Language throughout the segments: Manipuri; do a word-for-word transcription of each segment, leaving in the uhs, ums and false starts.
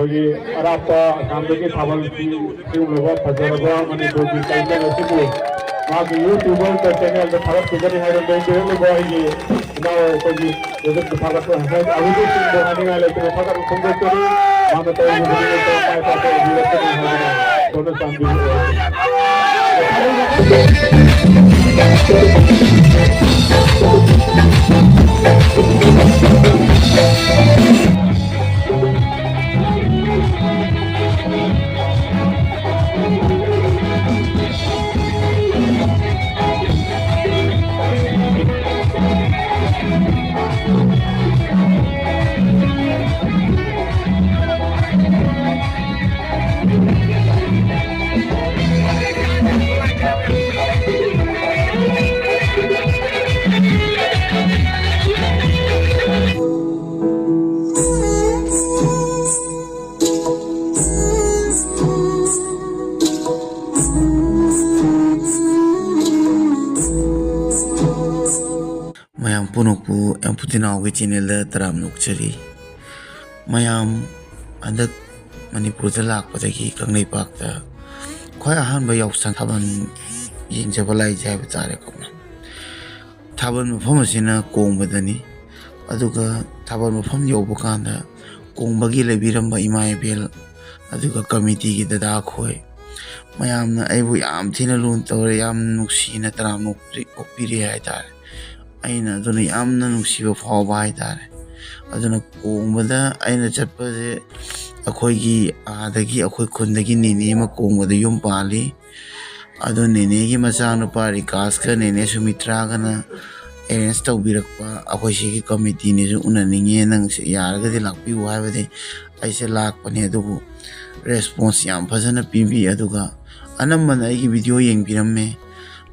ꯑꯩꯈꯣꯏꯒꯤ ꯑꯔꯥꯞꯄ ꯑꯁꯥꯝꯗꯒꯤ ꯊꯥꯕꯜ ꯁꯤꯒꯨꯝꯂꯕ ꯐꯖꯔꯕ ꯃꯅꯤꯄꯨꯔꯒꯤ ꯀꯜꯆꯔ ꯑꯁꯤꯕꯨ ꯃꯥꯒꯤ YouTubeꯇ ꯆꯦꯅꯦꯜꯗ ꯊꯥꯒꯠꯄꯤꯒꯅꯤ ꯍꯥꯏꯕ ꯂꯦꯡꯕꯤꯔꯛꯂꯤꯕ ꯑꯩꯒꯤ ꯏꯅꯥꯎ ꯑꯩꯈꯣꯏꯒꯤ ꯌꯨꯇ꯭ꯌꯨꯕꯇ ꯊꯥꯒꯠꯄ ꯍꯧꯖꯤꯛ ꯍꯧꯖꯤꯛꯁꯤꯡꯕꯨ ꯍꯥꯏꯅꯤꯡꯉꯥꯏ ꯂꯩꯇꯅ ꯊꯥꯒꯠꯄ ꯐꯣꯡꯗꯣꯛꯆꯔꯤ꯫ ꯃꯥꯅ ꯇꯧꯔꯤꯕ ꯈꯨꯗꯤꯡꯃꯛꯇ ꯃꯥꯏ ꯄꯥꯛꯄ ꯑꯣꯏꯕꯤꯔꯛꯀꯅꯤ ꯍꯥꯏꯗꯨꯅ ꯁꯣꯝꯅ ꯆꯥꯟꯕꯤꯌꯨ꯫ ꯃꯌꯥꯝ ꯄꯨꯝꯅꯃꯛꯄꯨ ꯑꯦꯝ ꯄꯨꯇꯤꯅꯥꯎꯒꯤ ꯆꯦꯅꯦꯜꯗ ꯇꯔꯥꯝꯅ ꯑꯣꯛꯆꯔꯤ꯫ ꯃꯌꯥꯝ ꯍꯟꯗꯛ ꯃꯅꯤꯄꯨꯔꯗ ꯂꯥꯛꯄꯗꯒꯤ ꯀꯪꯂꯩꯄꯥꯛꯇ ꯈ꯭ꯋꯥꯏ ꯑꯍꯥꯟꯕ ꯌꯥꯎꯁꯪ ꯊꯥꯕꯜ ꯌꯦꯡꯖꯕ ꯂꯥꯛꯏꯁꯦ ꯍꯥꯏꯕ ꯇꯥꯔꯦꯀꯣ꯫ ꯊꯥꯕꯜ ꯃꯐꯝ ꯑꯁꯤꯅ ꯀꯣꯡꯕꯗꯅꯤ꯫ ꯑꯗꯨꯒ ꯊꯥꯕꯜ ꯃꯐꯝ ꯌꯧꯕ ꯀꯥꯟꯗ ꯀꯣꯡꯕꯒꯤ ꯂꯩꯕꯤꯔꯝꯕ ꯏꯃꯥ ꯏꯕꯦꯜ, ꯑꯗꯨꯒ ꯀꯃꯤꯇꯤꯒꯤ ꯗꯗꯥ ꯈꯣꯏ, ꯃꯌꯥꯝꯅ ꯑꯩꯕꯨ ꯌꯥꯝ ꯊꯤꯅ ꯂꯨꯅ ꯇꯧꯔꯦ, ꯌꯥꯝ ꯅꯨꯡꯁꯤꯅ ꯇꯔꯥꯝꯅ ꯑꯣꯛꯄꯤꯔꯦ ꯍꯥꯏꯇꯥꯔꯦ꯫ ꯑꯩꯅ ꯑꯗꯨꯅ ꯌꯥꯝꯅ ꯅꯨꯡꯁꯤꯕ ꯐꯥꯎꯕ ꯍꯥꯏꯇꯥꯔꯦ꯫ ꯑꯗꯨꯅ ꯀꯣꯡꯕꯗ ꯑꯩꯅ ꯆꯠꯄꯁꯦ, ꯑꯩꯈꯣꯏꯒꯤ ꯑꯥꯗꯒꯤ, ꯑꯩꯈꯣꯏ ꯈꯨꯟꯗꯒꯤ ꯅꯦꯅꯦ ꯑꯃ ꯀꯣꯡꯕꯗ ꯌꯨꯝ ꯄꯥꯜꯂꯤ꯫ ꯑꯗꯣ ꯅꯦꯅꯦꯒꯤ ꯃꯆꯥꯅꯨꯄꯥ ꯔꯤꯀꯥꯁꯀ ꯅꯦꯅꯦ ꯁꯨꯃꯤꯇ꯭ꯔꯥꯒꯅ ꯑꯦꯔꯦꯟꯖ ꯇꯧꯕꯤꯔꯛꯄ, ꯑꯩꯈꯣꯏ ꯁꯤꯒꯤ ꯀꯃꯤꯇꯤꯅꯁꯨ ꯎꯅꯅꯤꯡꯉꯦ, ꯅꯪꯁꯦ ꯌꯥꯔꯒꯗꯤ ꯂꯥꯛꯄꯤꯌꯨ ꯍꯥꯏꯕꯗꯤ ꯑꯩꯁꯦ ꯂꯥꯛꯄꯅꯦ꯫ ꯑꯗꯨꯕꯨ ꯔꯦꯁꯄꯣꯟꯁ ꯌꯥꯝ ꯐꯖꯅ ꯄꯤꯕꯤ꯫ ꯑꯗꯨꯒ ꯑꯅꯝꯕꯅ ꯑꯩꯒꯤ ꯚꯤꯗꯤꯑꯣ ꯌꯦꯡꯕꯤꯔꯝꯃꯦ꯫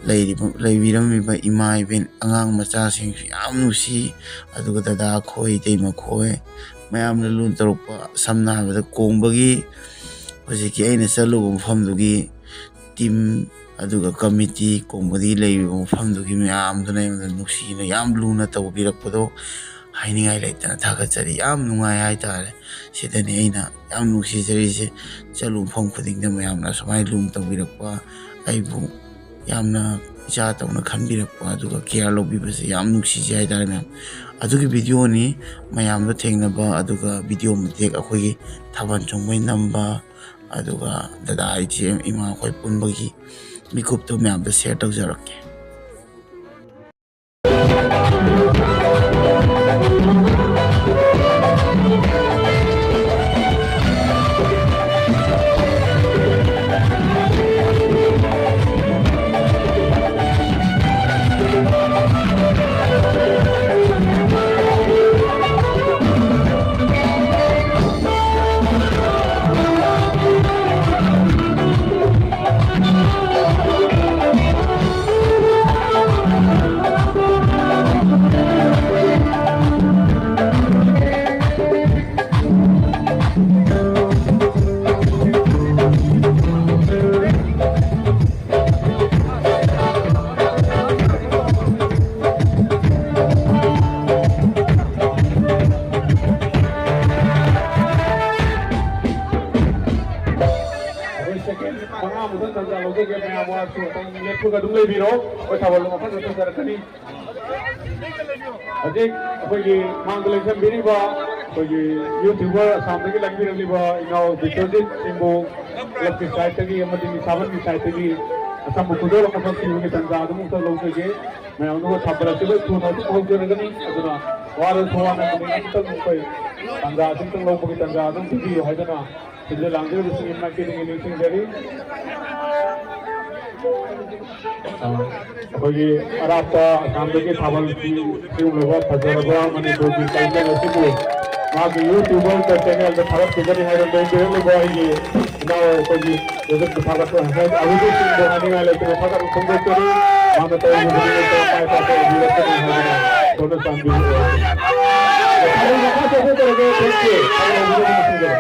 ꯂꯩꯔꯤꯕ, ꯂꯩꯕꯤꯔꯝꯃꯤꯕ ꯏꯃꯥ ꯏꯕꯦꯟ, ꯑꯉꯥꯡ ꯃꯆꯥꯁꯤꯡꯁꯨ ꯌꯥꯝ ꯅꯨꯡꯁꯤ꯫ ꯑꯗꯨꯒ ꯗꯗꯥ ꯈꯣꯏ, ꯏꯇꯩꯃ ꯈꯣꯏ, ꯃꯌꯥꯝꯅ ꯂꯨꯅ ꯇꯧꯔꯛꯄ, ꯁꯝꯅ ꯍꯥꯏꯔꯕꯗ ꯀꯣꯡꯕꯒꯤ ꯍꯧꯖꯤꯛꯀꯤ ꯑꯩꯅ ꯆꯠꯂꯨꯕ ꯃꯐꯝꯗꯨꯒꯤ ꯇꯤꯝ, ꯑꯗꯨꯒ ꯀꯃꯤꯇꯤ, ꯀꯣꯡꯕꯗꯒꯤ ꯂꯩꯔꯤꯕ ꯃꯐꯝꯗꯨꯒꯤ ꯃꯌꯥꯝꯗꯨꯅ ꯑꯩꯉꯣꯟꯗ ꯅꯨꯡꯁꯤꯅ ꯌꯥꯝ ꯂꯨꯅ ꯇꯧꯕꯤꯔꯛꯄꯗꯣ ꯍꯥꯏꯅꯤꯡꯉꯥꯏ ꯂꯩꯇꯅ ꯊꯥꯒꯠꯆꯔꯤ꯫ ꯌꯥꯝ ꯅꯨꯡꯉꯥꯏ ꯍꯥꯏꯇꯥꯔꯦ꯫ ꯁꯤꯗꯅꯤ ꯑꯩꯅ ꯌꯥꯝ ꯅꯨꯡꯁꯤꯖꯔꯤꯁꯦ꯫ ꯆꯠꯂꯨ ꯃꯐꯝ ꯈꯨꯗꯤꯡꯗ ꯃꯌꯥꯝꯅ ꯁꯨꯃꯥꯏꯅ ꯂꯨꯅ ꯇꯧꯕꯤꯔꯛꯄ, ꯑꯩꯕꯨ ꯌꯥꯝꯅ ꯏꯆꯥ ꯇꯧꯅ ꯈꯟꯕꯤꯔꯛꯄ, ꯑꯗꯨꯒ ꯀꯤꯌꯔ ꯂꯧꯕꯤꯕꯁꯦ ꯌꯥꯝ ꯅꯨꯡꯁꯤꯖꯩ ꯍꯥꯏꯇꯥꯔꯦ ꯃꯌꯥꯝ꯫ ꯑꯗꯨꯒꯤ ꯚꯤꯗꯤꯑꯣꯅꯤ ꯃꯌꯥꯝꯗꯣ ꯊꯦꯡꯅꯕ, ꯑꯗꯨꯒ ꯚꯤꯗꯤꯑꯣ ꯃꯇꯦꯛ ꯑꯩꯈꯣꯏꯒꯤ ꯊꯥꯕꯜ ꯆꯣꯡꯕꯩ ꯅꯝꯕ, ꯑꯗꯨꯒ ꯗꯗꯥ, ꯏꯆꯦ, ꯏꯃꯥ ꯑꯩꯈꯣꯏ ꯄꯨꯟꯕꯒꯤ ꯃꯤꯀꯨꯞꯇꯣ ꯃꯌꯥꯝꯗ ꯁꯤꯌꯔ ꯇꯧꯖꯔꯛꯀꯦ꯫ ꯑꯩꯈꯣꯏ ꯁꯦꯀꯦꯟ ꯃꯉꯥꯃꯨꯛꯇꯪ ꯇꯟꯖꯥ ꯂꯧꯖꯒꯦ꯫ ꯃꯌꯥꯝ ꯋꯥꯔꯁꯨ ꯑꯗꯨꯝ ꯂꯦꯞꯄꯒ ꯑꯗꯨꯝ ꯂꯩꯕꯤꯔꯣ꯫ ꯑꯩꯈꯣꯏ ꯊꯥꯕꯜ ꯃꯈꯜ ꯃꯈꯜ ꯆꯠꯖꯔꯛꯀꯅꯤ꯫ ꯍꯧꯖꯤꯛ ꯑꯩꯈꯣꯏꯒꯤ ꯃꯥꯡꯗ ꯂꯦꯡꯁꯤꯟꯕꯤꯔꯤꯕ ꯑꯩꯈꯣꯏꯒꯤ ꯌꯨꯇ꯭ꯌꯨꯕꯔ ꯑꯁꯥꯝꯗꯒꯤ ꯂꯥꯛꯄꯤꯔꯛꯂꯤꯕ ꯏꯅꯥꯎ ꯕꯤꯁ꯭ꯋꯖꯤꯠ ꯁꯤꯡꯕꯨ ꯀ꯭ꯂꯕꯀꯤ ꯁꯥꯏꯠꯇꯒꯤ ꯑꯃꯗꯤ ꯅꯤꯁꯥꯕꯟꯒꯤ ꯁꯥꯏꯠꯇꯒꯤ ꯑꯆꯝꯕ ꯈꯨꯗꯣꯜ ꯑꯃꯈꯛ ꯄꯤꯕꯒꯤ ꯇꯥꯟꯖꯥ ꯑꯗꯨꯃꯛꯇ ꯂꯧꯖꯒꯦ꯫ ꯃꯌꯥꯝꯗꯨꯒ ꯊꯥꯕꯜ ꯑꯁꯤ ꯂꯣꯏ ꯊꯨꯅ ꯑꯗꯨꯝ ꯍꯧꯖꯔꯒꯅꯤ꯫ ꯑꯗꯨꯅ ꯋꯥꯔꯁꯨ ꯋꯥꯅ ꯑꯃꯨꯛꯇꯪ ꯑꯩꯈꯣꯏ ꯇꯥꯟꯖꯥ ꯑꯁꯤꯇꯪ ꯂꯧꯕꯒꯤ ꯇꯥꯟꯖꯥ ꯑꯗꯨꯝ ꯄꯤꯕꯤꯌꯨ ꯍꯥꯏꯗꯅ ꯁꯤꯗ ꯂꯥꯡꯖꯔꯤꯕꯁꯤꯡꯒꯤ ꯃꯥꯏꯀꯩꯗꯒꯤ ꯅꯤꯡꯁꯤꯡꯖꯔꯤ꯫ ꯑ, ꯑꯩꯈꯣꯏꯒꯤ ꯑꯔꯥꯞꯄ ꯑꯁꯥꯝꯗꯒꯤ ꯊꯥꯕꯜ ꯁꯤꯒꯨꯝꯂꯕ ꯐꯖꯔꯕ ꯃꯅꯤꯄꯨꯔꯒꯤ ꯀꯜꯆꯔ ꯑꯁꯤꯕꯨ ꯃꯥꯒꯤ ꯌꯨꯇ꯭ꯌꯨꯕꯔ ꯆꯦꯅꯦꯜꯗ ꯊꯥꯒꯠꯄꯤꯒꯅꯤ ꯍꯥꯏꯅ ꯂꯦꯡꯕꯤꯔꯛꯂꯤꯕ ꯑꯩꯒꯤ ꯏꯅꯥꯎ ꯑꯩꯈꯣꯏꯒꯤ ꯖꯣꯁꯦꯐꯄꯨ ꯊꯥꯒꯠꯄ, ꯑꯍꯜ ꯑꯔꯨꯕꯁꯤꯡꯕꯨ ꯍꯥꯏꯅꯤꯡꯉꯥꯏ ꯂꯩꯇꯅ ꯊꯥꯒꯠꯄ ꯐꯣꯡꯗꯣꯛꯆꯔꯤ꯫ ꯃꯥꯅ ꯇꯧꯔꯤꯕ ꯈꯨꯗꯤꯡꯃꯛꯇ ꯃꯥꯏ ꯄꯥꯛꯄ ꯑꯣꯏꯕꯤꯔꯛꯀꯅꯤ ꯍꯥꯏꯗꯨꯅ ꯁꯣꯝꯅ ꯆꯥꯟꯕꯤꯌꯨ꯫ ꯊꯥꯕꯜ ꯃꯈꯥ ꯆꯠꯊꯖꯔꯒꯦ꯫ Thank you꯫ ꯊꯥꯕꯜ ꯍꯧꯕꯤꯔꯕ ꯃꯇꯨꯡꯗ꯫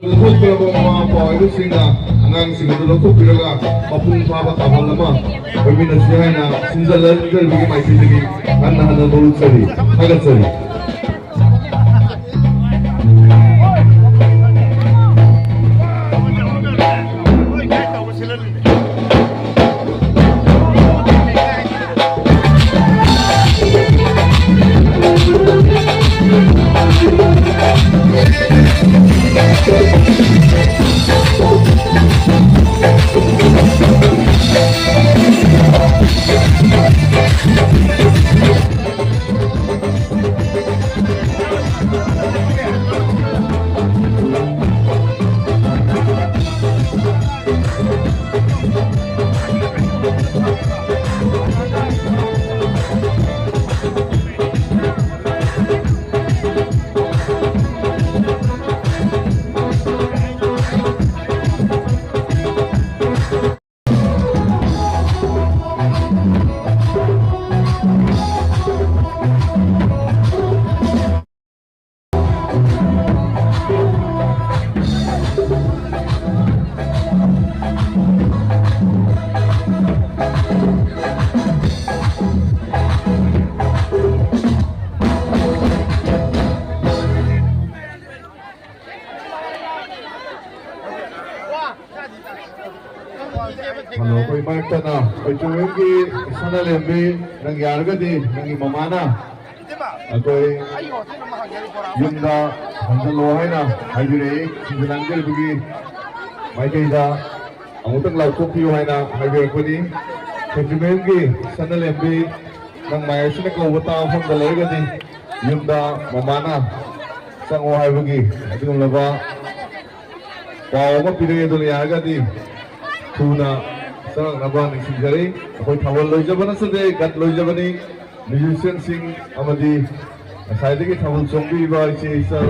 ꯂꯧꯊꯣꯛꯄꯤꯔꯕ ꯃꯃꯥ ꯃꯄꯥ ꯑꯣꯏꯕꯁꯤꯡꯅ ꯑꯉꯥꯡꯁꯤꯡ ꯑꯗꯨ ꯂꯧꯊꯣꯛꯄꯤꯔꯒ ꯃꯄꯨꯡ ꯐꯥꯕ ꯊꯥꯕꯜ ꯑꯃ ꯑꯣꯏꯃꯤꯟꯅꯁꯤ ꯍꯥꯏꯅ ꯁꯤꯟꯖꯜꯂꯛꯆꯔꯤꯕꯒꯤ ꯃꯥꯏꯀꯩꯗꯒꯤ ꯍꯟꯅ ꯍꯟꯅ ꯅꯣꯂꯨꯛꯆꯔꯤ, ꯊꯥꯒꯠꯆꯔꯤ꯫ ꯍꯜꯂꯣ, ꯑꯩꯈꯣꯏ ꯃꯔꯛꯇꯅ ꯑꯩꯈꯣꯏ ꯆꯨꯝꯃꯤꯡꯒꯤ ꯁꯅꯥꯂꯦꯝꯕꯤ, ꯅꯪ ꯌꯥꯔꯒꯗꯤ ꯅꯪꯒꯤ ꯃꯃꯥꯅ ꯑꯩꯈꯣꯏ ꯌꯨꯝꯗ ꯍꯟꯖꯜꯂꯣ ꯍꯥꯏꯅ ꯍꯥꯏꯕꯤꯔꯛꯏ꯫ ꯁꯤꯡꯖ ꯂꯥꯡꯖꯔꯤꯕꯒꯤ ꯃꯥꯏꯀꯩꯗ ꯑꯃꯨꯛꯇꯪ ꯂꯥꯎꯊꯣꯛꯄꯤꯌꯨ ꯍꯥꯏꯅ ꯍꯥꯏꯕꯤꯔꯛꯄꯅꯤ꯫ ꯈꯦꯇ꯭ꯔꯤꯃꯌꯨꯝꯒꯤ ꯁꯅꯥꯂꯦꯝꯕꯤ, ꯅꯪ ꯃꯥꯏ ꯑꯁꯤꯅ ꯀꯧꯕ ꯇꯥꯕ ꯃꯐꯝꯗ ꯂꯩꯔꯒꯗꯤ ꯌꯨꯝꯗ ꯃꯃꯥꯅ ꯆꯪꯉꯣ ꯍꯥꯏꯕꯒꯤ ꯑꯗꯨꯒꯨꯝꯂꯕ ꯄꯥꯎ ꯑꯃ ꯄꯤꯔꯛꯑꯦ꯫ ꯑꯗꯨꯅ ꯌꯥꯔꯒꯗꯤ ꯊꯨꯅ ꯆꯪꯉꯛꯅꯕ ꯅꯤꯡꯁꯤꯡꯖꯔꯤ꯫ ꯑꯩꯈꯣꯏ ꯊꯥꯕꯜ ꯂꯣꯏꯖꯕ ꯅꯠꯆꯗꯦ, ꯒꯠ ꯂꯣꯏꯖꯕꯅꯤ꯫ ꯃ꯭ꯌꯨꯖꯤꯁꯤꯌꯥꯟꯁꯤꯡ ꯑꯃꯗꯤ ꯉꯁꯥꯏꯗꯒꯤ ꯊꯥꯕꯜ ꯆꯣꯡꯕꯤꯔꯤꯕ ꯏꯆꯦ ꯏꯆꯜ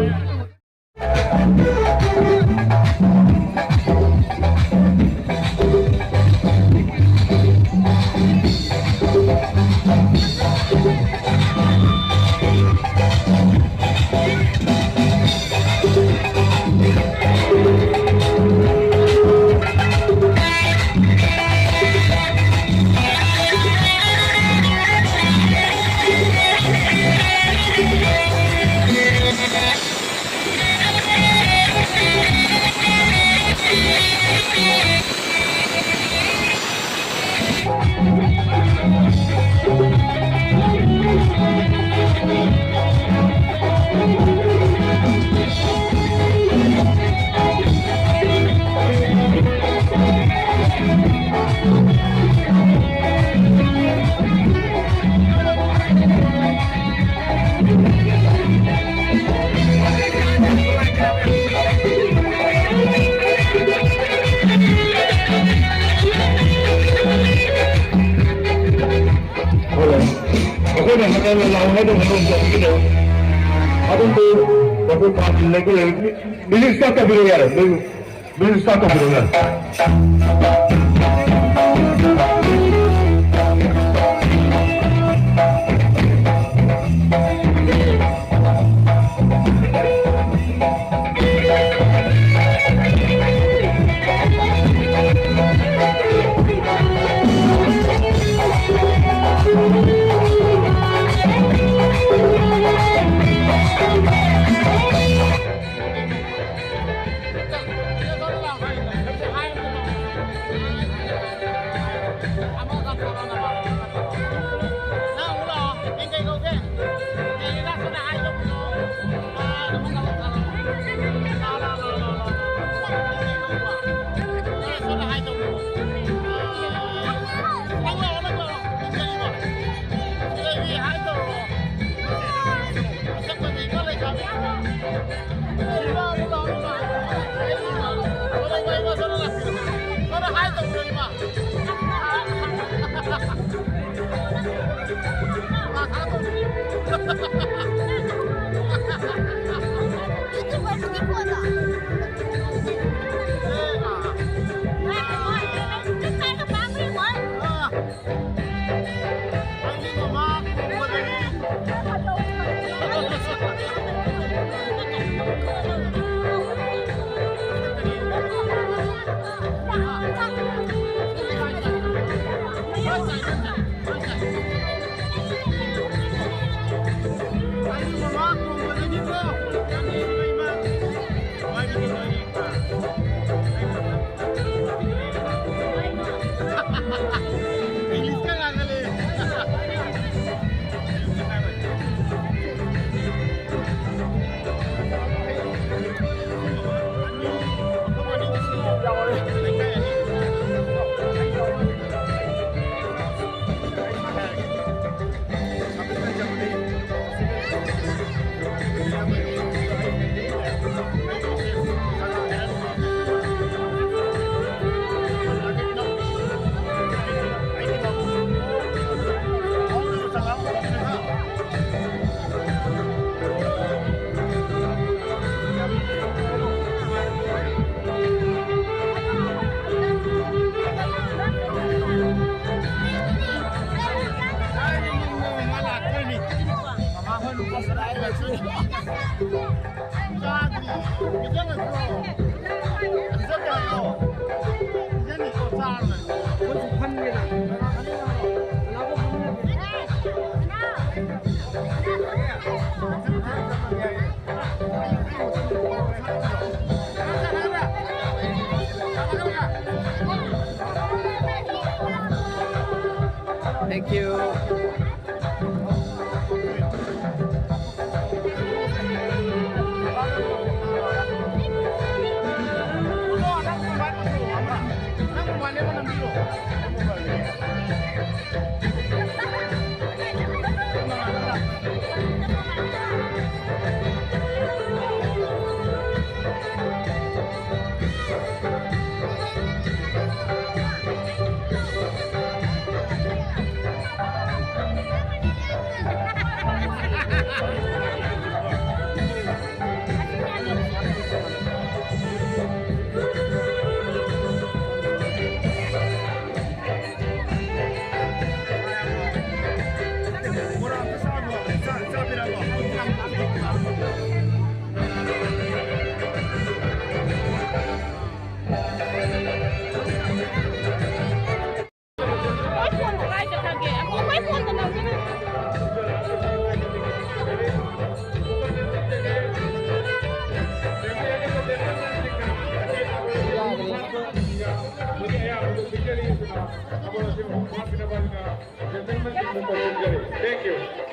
ꯍꯥꯏꯅ ꯍꯣꯔꯦꯟ ꯇꯧꯕꯤꯒꯅꯨ꯫ ꯑꯗꯨꯕꯨ ꯃꯄꯨꯡ ꯐꯥꯍꯟꯅꯤꯡꯂꯗꯤ ꯃ꯭ꯌꯨꯖꯤꯛ ꯁ꯭ꯇꯥꯔꯠ ꯇꯧꯕꯤꯔꯣ ꯌꯥꯔꯦ꯫ ꯃ꯭ꯌꯨ-, ꯃ꯭ꯌꯨꯖꯤꯛ ꯁ꯭ꯇꯥꯔꯠ ꯇꯧꯕꯤꯔꯣ ꯌꯥꯔꯦ꯫ Thank you. Thank you.